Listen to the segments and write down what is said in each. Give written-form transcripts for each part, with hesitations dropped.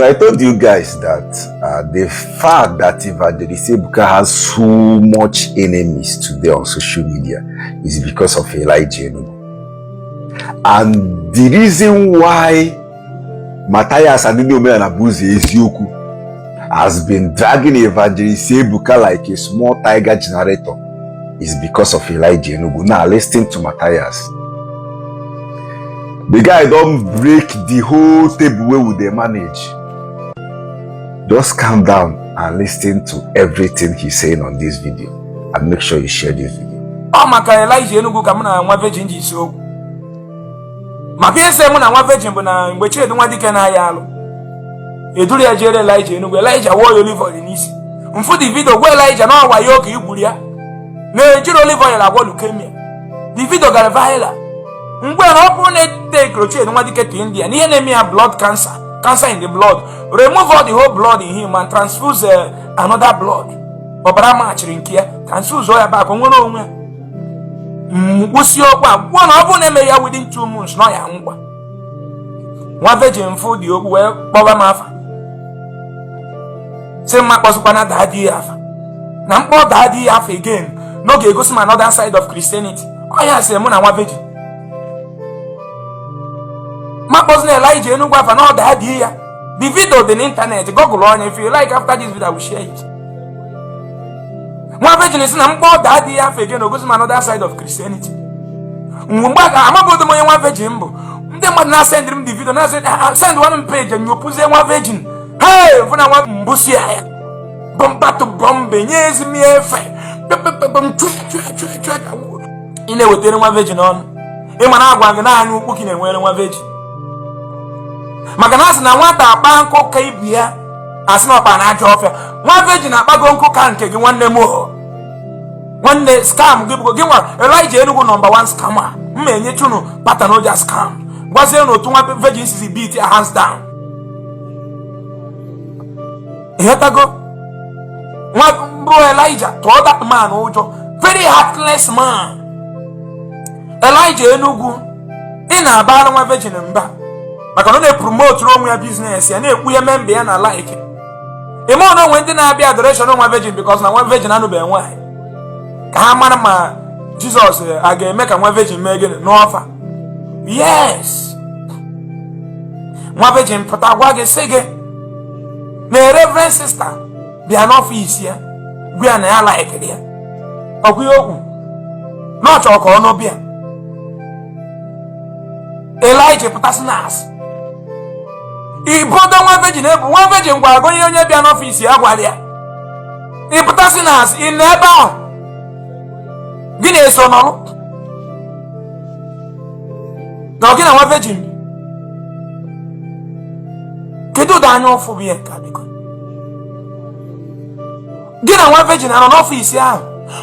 I told you guys that the fact that Evangelist Ebuka has so much enemies today on social media is because of Elijah Enugu. And the reason why Matthias and ndị Omenala bụ ụzọ eziokwu has been dragging Evangelist Ebuka like a small tiger generator is because of Elijah Enugu. Now listen to Matthias. The guy don break the whole table wey we dey manage. Just calm down and listen to everything he's saying on this video and make sure you share this video. Ọ maka Elijah Enugu ka mụ na nwa virgin ji isi okwu. Maka ese mụ na nwa virgin bụ na mgbe Chinedu nwa dike na-aya alụ, eduru ya jere Elijah Enugu. Elijah wụọ ya olive oil n'isi. Mfu the video, gwa Elijah na ọwa ya oge igburu ya na-ejiri olive oil agwọ leukemia. The video gara viral. Mgbe na ọ bụrụ na etekoro Chinedu nwa dike to India na ihe na-eme ya, blood cancer, cancer in the blood, remove all the whole blood in him and transfuse another blood, ọbara machiri nke ya, transfuse ya back, o nwere onwe ya. Mkwụsị okwu a gwuo na ọ bụrụ na eme ya within 2 months na ọ ya ngwa. Nwa virgin mfụ dị okwu wee kpọba m afa, sị mma kpọsịkwana daa di ya afa, na mkpọ daa di ya afa again n'oge egosi m another side of Christianity. Ọ ya sị mụ na nwa virgin ma kpọzi na Elijah Enugu afa na ọ daa di ya. The video dị n'internet, google onye if you like. After this video, I will share it. Nwa virgin si na mkpọ daa di ya afa again, ogosi m another side of Christianity. Mgbe aka amabodo m onye nwa virgin bụ, ndị mmadụ na-asendịrị m the video, na-asend send one m page nyopụzie nwa virgin. Hey, fụ na nwa mbụsi ya bọmba to bọmbe nye ezi m ya efe pepepepem chụ chụ chụ chụ. Ị na-ewetara nwa virgin ọnụ, ịma na agwa gị na anya ukwu ka ị na-enwere nwa virgin, maka na asị na nwata akpa nkụ ka ibu ya, asị na ọkpa na ajọ ọfịa. Nwa virgin akpago nkụ ka nke gị. Nwanne m o, nwanne, scam gị bụ gị nwa Elijah Enugu, number one scammer. Mma enyechunu pattern oja scam, gwazie na otu nwa virgin sizi beat ya hands down. Ịghọtago? Nwa mbụ Elijah tụọ that man ụjọ, very heartless man. Elijah Enugu, ị na-abara nwa virgin mba maka na ọ na-epromote onwe ya, business ya, na-ekwu ihe member ya na like ime ọ na onwe ndị na-abịa adoration nwa virgin because na nwa virgin anụbeghị nwaanyị, ka ha mara ma Jizọs a ga-eme ka nwa virgin mee gịnị n'ọfa. Yes, nwa virgin pụta gwa gị, sị gị na reverend sister bịa n'office ya, gwa ya na ya likeiri ya, ọkwa ihe okwu na ọ chọrọ ka ọ nụ bịa. Elijah pụtasị na asị ibodo nwa virgin ebu. Nwa virgin gwara onye onye bịa n'office ya gwara ya, ịpụtasị na asị ị nọ ebe ahụ, gị na-eso nọrụ na ọ gị na nwa virgin. Kedu ụdị anya ụfụ bụ ihe nke a? Biko, gị na nwa virgin anọ n'office ahụ?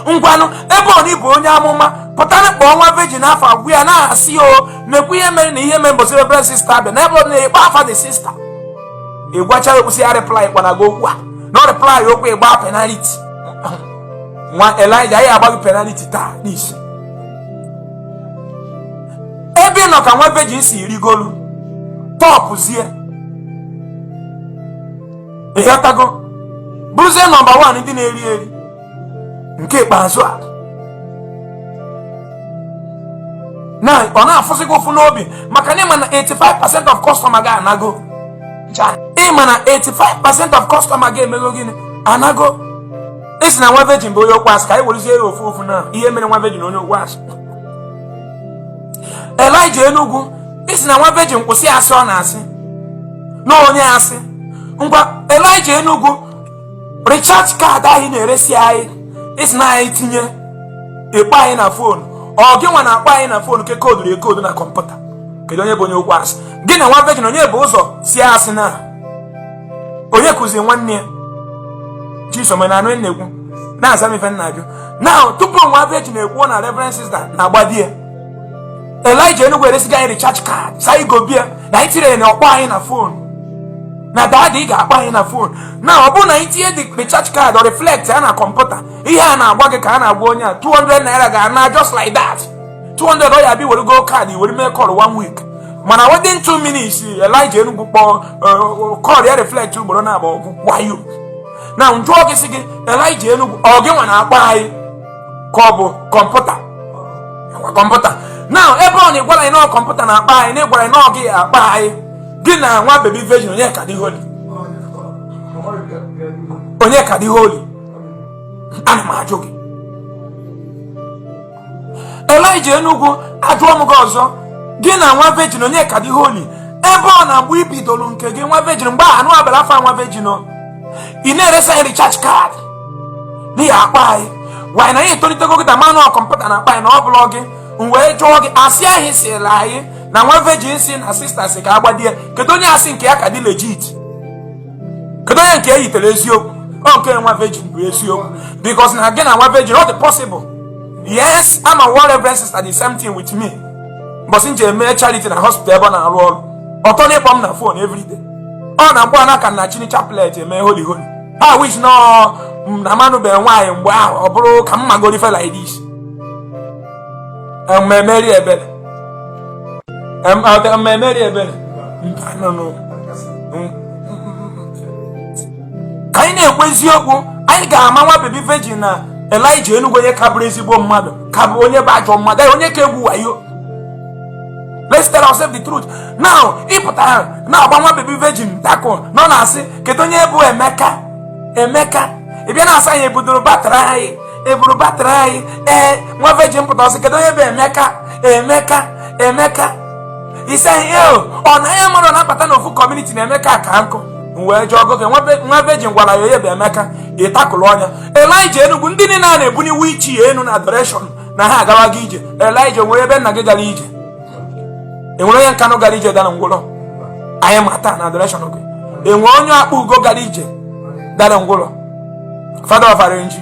Ngwanụ, ebe ọ na ịbụ onye amụma, pụtara kpọọ nwa virgin afọ, agwụ ya na-asị o na-ekwu ihe mere na ihe mere mbọsị reverend sister bịa na ebe ọ na-ekpe afa the sister. Ị gwacha ekwusị ya reply kwana gị okwu a na ọ reply okwu, ịgba penalty. Nwa Elijah, anyị agba gị penalty taa n'isi ebe ị nọ ka nwa virgin si rigolu tọpụzie. Ịghọtago? Bụrụzie number 1 ndị na-eri eri nke ikpeazụ a na ọ na-afụsị gị ụfụ n'obi, maka na ịma na 85% of customer ga-anago. Ịma na 85% of customer ga-emego gịnị? Anago. Isi na nwa virgin bụ onye okwu asị, ka anyị werezie ya ofu ofu na ihe mere nwa virgin onye okwu asị. Elijah Enugu, isi na nwa virgin kwụsị asị ọ na-asị na onye asị. Ngwa, Elijah Enugu, recharge card anyị na-eresi anyị, isi na anyị tinye ịkpọ anyị na phone, ọ gị nwa na-akpọ anyị na phone ke koduru ekodu na kọmputa. Kedu onye bụ onye okwu asị? Gị na nwa virgin, onye bụ ụzọ si asị na onye kụzi nwanne ya? Chisom na anụ na-ekwu na-aza m ife nna ajụ na tupu nwa virgin ekwuo na reverend sister na-agba di ya. Elijah Enugu eresighị anyị recharge card sa igobia na anyị tinyere na ọkpọ anyị na phone na daddy, ị ga-akpọ anyị na phone na ọ bụrụ na anyị tinye the recharge card, ọ reflect ya na kọmputa. Ihe a na-agwa gị ka a na-agwa onye a, 200 naira ga-ana just like that. 200 ọ ya bịa were go card were mee call one week. Mana within 2 minutes, Elijah Enugu kpọọ call ya reflect ugboro na abụọ wayo na njụọ gị, sị gị, Elijah Enugu, ọ gị nwa na-akpọ anyị ka ọ bụ kọmputa kọmputa na ebe ọ na-egwara anyị na ọ kọmputa na-akpa anyị, na ịgwara anyị na ọ gị akpa anyị? Gị na nwa baby virgin, onye ka dị holy? Onye ka dị holy? Ana m ajụ gị, Elijah Enugu. Ajụọ m gị ọzọ, gị na nwa virgin, onye ka dị holy? Ebe ọ na-mgbe ibidoro nke gị, nwa virgin, mgbe anụ abịara afa nwa virgin o, ị na-eresa anyị recharge card n'ihi akpa anyị wanyị na anyị etolitego gị manụ kọmputa na akpa anyị na ọ bụla gị. M wee jụọ gị, asị ahụ sịrị anyị na nwa virgin si na sista si ka agbadie, kedu onye asị nke ya ka dị legit? Kedu onye nke e yitere eziokwu? Ọ nke nwa virgin bụ eziokwu, because na gị na nwa virgin, ọ dị possible. Yes, ama one reverend sister, the same thing with me. Mbọsị nje eme charity na hospital ebe ọ na-arụ ọrụ, ọtọ na-ịkpọ m na phone everyday. Ọ na mgbe na ka na chini chaplet eme holy holy ha wish nọ na manụbeghị nwaanyị. Mgbe ahụ ọ bụrụ ka m magoro ife like this, mmemeri ebere, mmemeri ebere. Mba, no, no. Ka anyị na-ekwu eziokwu, anyị ga-ama nwa baby virgin na Elijah Enugu, onye ka bụrụ ezigbo mmadụ, ka bụ onye bụ ajọ mmadụ, onye ka egwu wayo. Let's tell ourselves the truth now. Ị pụtara na-agba nwa baby virgin tako nọ na-asị, kedu onye bụ Emeka? Emeka, ị bịa na-asị anyị ebudoro battery anyị, eburu battery anyị. Ee, nwa virgin pụtara ọsị, kedu onye bụ Emeka? Emeka, Emeka ise anyị ọ na ya mmadụ na-abata n'ofu community na Emeka ka nkụ. M wee jụọ oge nwa virgin gwara ya onye bụ Emeka, ịtakụlụ ọnya. Elijah Enugu, ndị niile a na-ebuniwe ichi enu na adoration na ha agawago ije. Elijah, nwere ebe nna gị gara ije? Enwere onye Nkanụ gara ije dara ngwụrọ anyị mata na adoration gị? Enwere onye akpa ugo gara ije dara ngwụrọ? Father of arrange,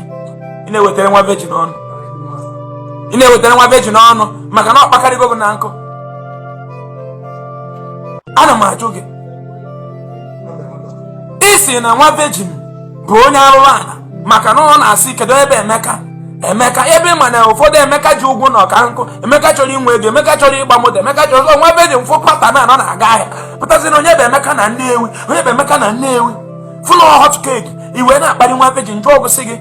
ị na-ewetara nwa virgin ọnụ, ị na-ewetara nwa virgin ọnụ maka na ọ kpakarịgo gị na nkụ. Ana m ajụ gị, isi na nwa virgin bụ onye arụrụ ala maka na ọ na-asị, kedu ebe Emeka? Emeka, ebe ma na ụfọdụ Emeka ji ụgwọ na ọka nkụ, Emeka chọrọ inwe ego, Emeka chọrọ ịgba moto, Emeka chọrọ. Nwa virgin fụ pata na anọ na-aga ahịa, pụtazi na onye bụ Emeka na Nnewi, onye bụ Emeka na Nnewi, fụlọ hot cake iwe na-akparị nwa virgin. Jụọ ọgụsị gị,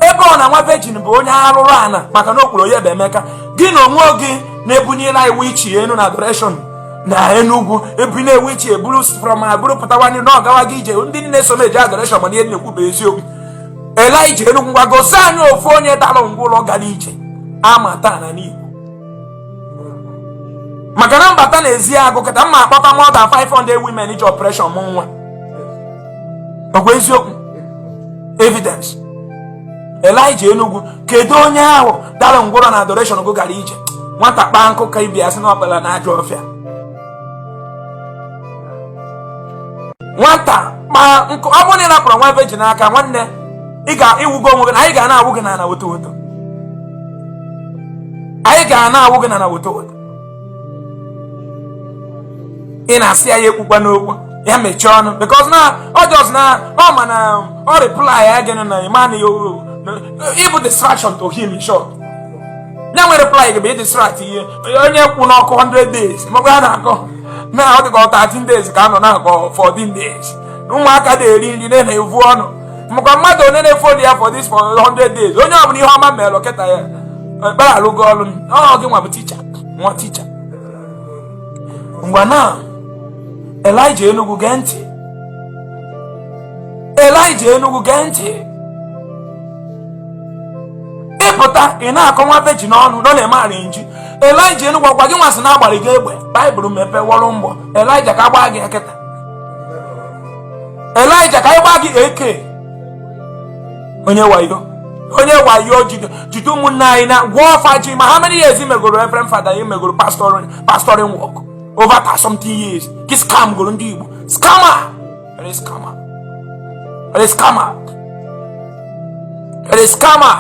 ebe ọ na nwa virgin bụ onye arụrụ ala maka na o kwuru onye bụ Emeka, gị na onwe gị na-ebunyela iwu ichi enu na adoration na Enugwu, ebu na-ewu ichi eburu from abụrụ pụtawa na ọgawa gị ije. Ndị na-eso m eje adoration mana ihe na-ekwu bụ eziokwu. Elijah Enugwu, ngwa, gosi anyị ofu onye dara ngwụlọ gara ije ama taa na n'Igbo, maka na mbata na-ezi agụ kịta mma akpọta more than 500 women iji operation mụ nwa. Ọkwa eziokwu? Evidence. Elijah Enugwu, kedu onye ahụ dara ngwụrọ na adoration go gara ije? Nwata kpaa nkụ ka ibia sị na ọkpara na ajọ ọfịa. Nwata kpaa nkụ, ọ bụrụ na ị rapụrụ nwa virgin aka, nwanne, ị ga-iwugo onwe gị na anyị ga na-awụ gị n'ala woto woto. Anyị ga na-awụ gị n'ala woto woto. Ị na-asị ya, ya ekwukwa n'okwu ya mechie ọnụ, because na ọ just na ọ ma na ọ reply ya gịnị na ịma na ịbụ distraction to him. In short, ya nwere reply gị bụ ịdistract ihe onye kwụ n'ọkụ 100 days makwa ya na-akọ na ọ dịka 13 days ka a nọ na-akọ 14 days. Ụmụaka na-eri nri na-evu ọnụ maka mmadụ onye na-efoli ya for this for 100 days. Onye ọbụla ihe ọma mere kịta ya ekpere alụgo ọrụ. Ọ gị nwa bụ ticha, nwa ticha. Ngwa na Elijah Enugu, gee ntị. Elijah Enugu, gee ntị. Ịpụta ị na-akọ nwa virgin ọnụ nọ na-eme arrange. Elijah Enugu, ọkwa gị nwasị na-agbara gị egbe Baịbụl mepee wọrụ mgbọ. Elijah, ka gbaa gị kịta. Elijah, ka anyị gbaa gị AK. Onye wayo, onye wayo, jide ụmụnne anyị na gwọọ ọfa ji. Ma how many years megoro reverend father? Ị megoro pastoring work over something years. Gị scam goro ndị Igbo. Scammer. Very scammer, very scammer, very scammer.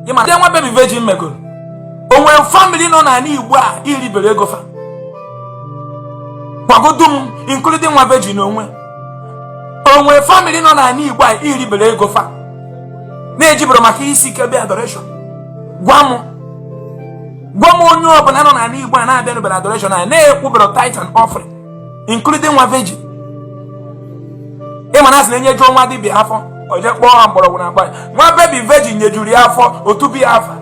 Ị ma ndị nwa baby virgin megoro o nwere family nọ n'ala Igbo a iribere ego fa? Gwagodu m, including nwa virgin onwe. O nwere family nọ n'ala Igbo a iribere ego fa na-ejibere maka isi ike bịa adoration? Gwa m. Gwa m onye ọbụla nọ n'ala Igbo a na-abịanụbara adoration anyị na-ekwubere tithe and offering, including nwa virgin. Ịma na asị na-enyejuo nwa dibịa afọ, o jee kpọọ ha mgbọrọgwụ na mkpa. Nwa baby virgin nyejuru ya afọ, otubi ya afa,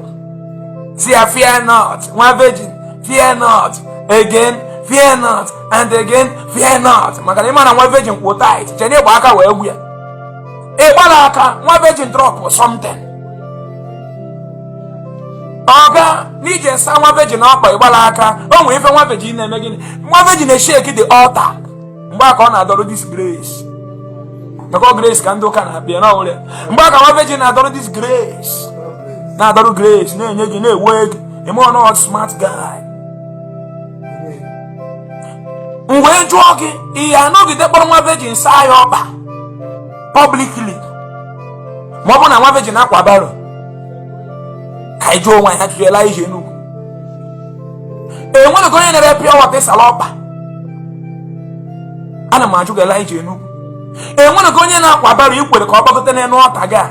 si ya, "Fear not, nwa virgin, fear not again, fear not and again, fear not." Maka na ịma na nwa virgin kwụ tithe, chere ịgba aka wee gwu ya. Ịgbara aka nwa virgin drop something, ọga n'ije nsa nwa virgin ọkpa. Ịgbara aka o nwere ife nwa virgin na-eme. Gịnị? Nwa virgin na-eshake the altar. Mgbe a ka ọ na-adọrọ this grace, maka ọ grace ka ndị ụka na-abịa na ọwụrụ ya. Mgbe a ka nwa virgin na-adọrọ this grace, na-adọrọ grace, na-enye gị, na-ewe ego ime ọnụ. Smart guy. M wee jụọ gị, ihe anọgide kpọrọ nwa virgin saa ya ọkpa publicly, ma ọ bụ na nwa virgin akwa barrow? Ka anyị jụọ onwe anyị ajụjụ. Elijah Enugu, enwere onye na-ere pure water ịsala ọkpa? Ana m ajụ gị, Elijah Enugu, enwere onye na-akwa barrow ikwere ka ọ gbagote n'elu altar gị a?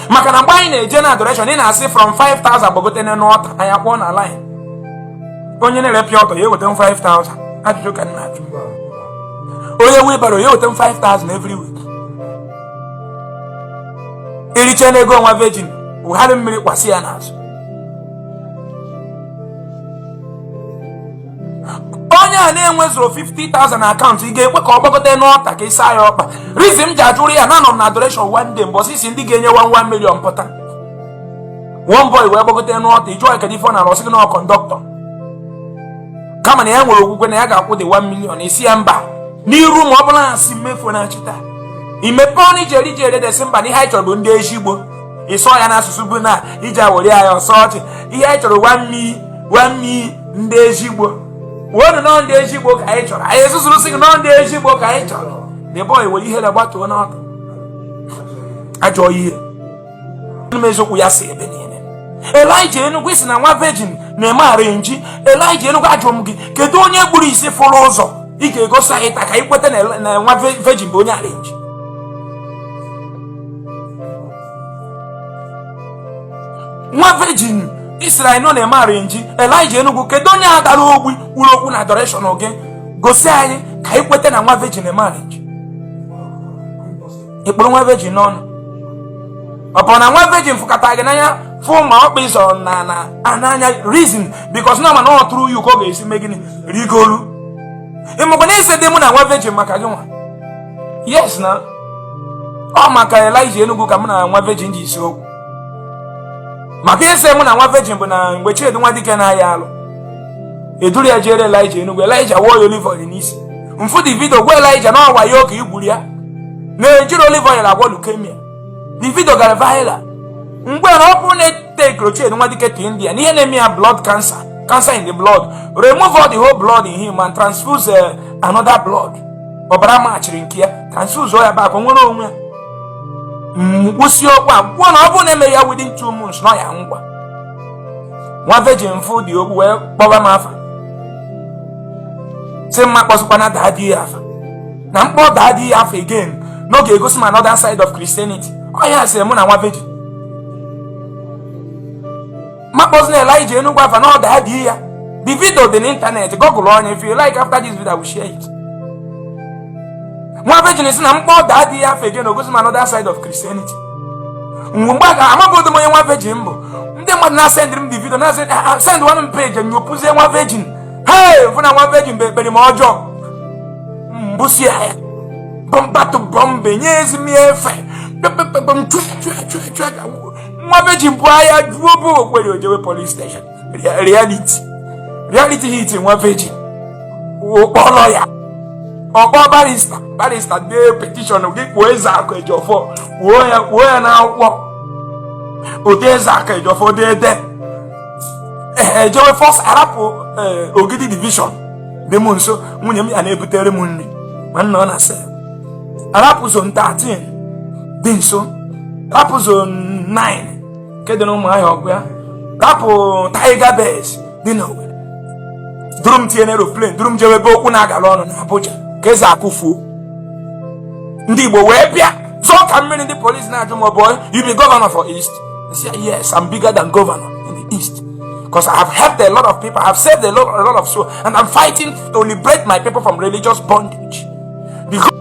Maka na mgbe anyị na-eje na adoration, ị na-asị from 5000 gbagote n'elu altar, anyị akwụọ na line. Onye na-ere pure water ya eweta m 5000? Ajụjụ ka m na-ajụ. Onye wheelbarrow ya eweta m 5000 every week? Eriche n'ego nwa virgin, wugharị mmiri kwasị ya n'azụ. Onye a na-enwezuru 50,000 na akaụntụ, ị ga-ekwe ka ọ gbagote n'altar ka ịsa ya ọkpa? Reason m ji ajụrụ ya na anọ m na adoration one day, mbọsị isi ndị ga-enye 1 million pụta, one boy wee gbagote n'altar. Ịjụọ ya kedu ife ọ na-arụ, ọsị gị na conductor, kama na ya nwere okwukwe na ya ga-akwụ dị 1 million. Isi ya mba n'iru ma ọ bụla asị mmefu na achịta imepe ọnụ iji eri ji ere desi mba na ihe anyị chọrọ bụ ndị ezigbo. Ịsọ ya n'asụsụ bụ na iji awere ya ọsọ ọchị. Ihe anyị chọrọ 1 mi ndị ezigbo wonu nọ, ndị ezigbo ka anyị chọrọ. Anyị ezuzuru sị gị nọ, ndị ezigbo ka anyị chọrọ. The boy were ihere gbatuo n'ọtọ. Ajọ ihe m eziokwu ya si ebe niile. Elijah Enugu si na nwa virgin na-eme arrange. Elijah Enugu, ajụrụ m gị, kedu onye gburu isi fụrụ ụzọ ị ga-egosi anyị taa ka anyị kweta na nwa virgin bụ onye arrange? Nwa virgin isiri anyị nọ na-eme arrange. Elijah Enugu, kedu onye a dara ogbi kwuru okwu na adoration gị gosi anyị ka anyị kweta na nwa virgin eme arrange? Ịkpụrụ nwa virgin n'ọnụ, ọ bụ na nwa virgin fụkọta gị n'anya, fụ ma ọkpa ịzọ na na n'anya reason, because na mana ọ tụrụ you ka ọ ga-esi mee gịnị rigolu. Ịmakwa na ise dị mụ na nwa virgin maka gị nwa? Yes, na ọ maka Elijah Enugu ka mụ na nwa virgin ji isi okwu. Maka ise mụ na nwa virgin bụ na mgbe Chinedu nwa dike na-aya alụ, eduru ya jere Elijah Enugu. Elijah wụọ ya olive oil n'isi. Mfu the video, gwa Elijah na ọwa ya oke igburu ya na-ejiri olive oil agwọ leukemia. The video gara viral. Mgbe na ọ bụrụ na etekoro Chinedu nwa dike to India na ihe na-eme ya blood cancer, cancer in the blood, remove all the whole blood in him and transfuse another blood, ọbara machiri nke ya, transfuse ya back, o nwere onwe ya. Mkwụsị okwu a kwuo na ọ bụrụ na eme ya within 2 months nọ ya ngwa. Nwa virgin mfụ dị okwu wee kpọba m afa, sị mma kpọsịkwana daa di ya afa, na mkpọ daa di ya afa again n'oge egosi m another side of Christianity. Ọ ya sị mụ na nwa virgin makpọzi na Elijah Enugu afa na ọ daa di ya. The video dị n'internet, google onye if you like. After this video, I will share it. Nwa virgin si na mkpọ daa di ya afa again, ogosi m another side of Christianity. Mgbe a amabodo m onye nwa virgin bụ, ndị mmadụ na-asendịrị m the video, na send one page nyopụzie nwa virgin. Hey, fụ na nwa virgin bụ ekpere ma ọjọọ mbụsi ya bọmba to bọmbe nye ezi m ya efe pepepepem. Nwa virgin bụ agha juo bụ okwere ojewe police station. Reality hit nwa virgin. Ụkpọrọ ya ọkpọ barrister, barrister dee petition gị kwuo eze akụ ejọfọ, kwuo ya, kwuo ya n'akwụkwọ ode eze akụ ejọfọ dee ejewe first arapụ Ogidi division dị m nso. Nwunye m ya na-ebutere m nri ma nna ọ na-asị arapụ zone 13 dị nso, rapụ zone 9 nke dị n'Ụmụahịa ọgụ ya, rapụ Tiger Base dị n'Owerri, duru m tinye n'aeroplane, duru m jewe ebe okwu na-agala ọnụ na Abuja ka eze akụfuo ndị Igbo wee bịa zọọ ka mmiri. Ndị polisi na-ajụ m, "Boy, you be governor for East?" I say, "Yes, I'm bigger than governor in the East." Because I have helped a lot of people, I have saved a lot of souls, and I'm fighting to liberate my people from religious bondage. Because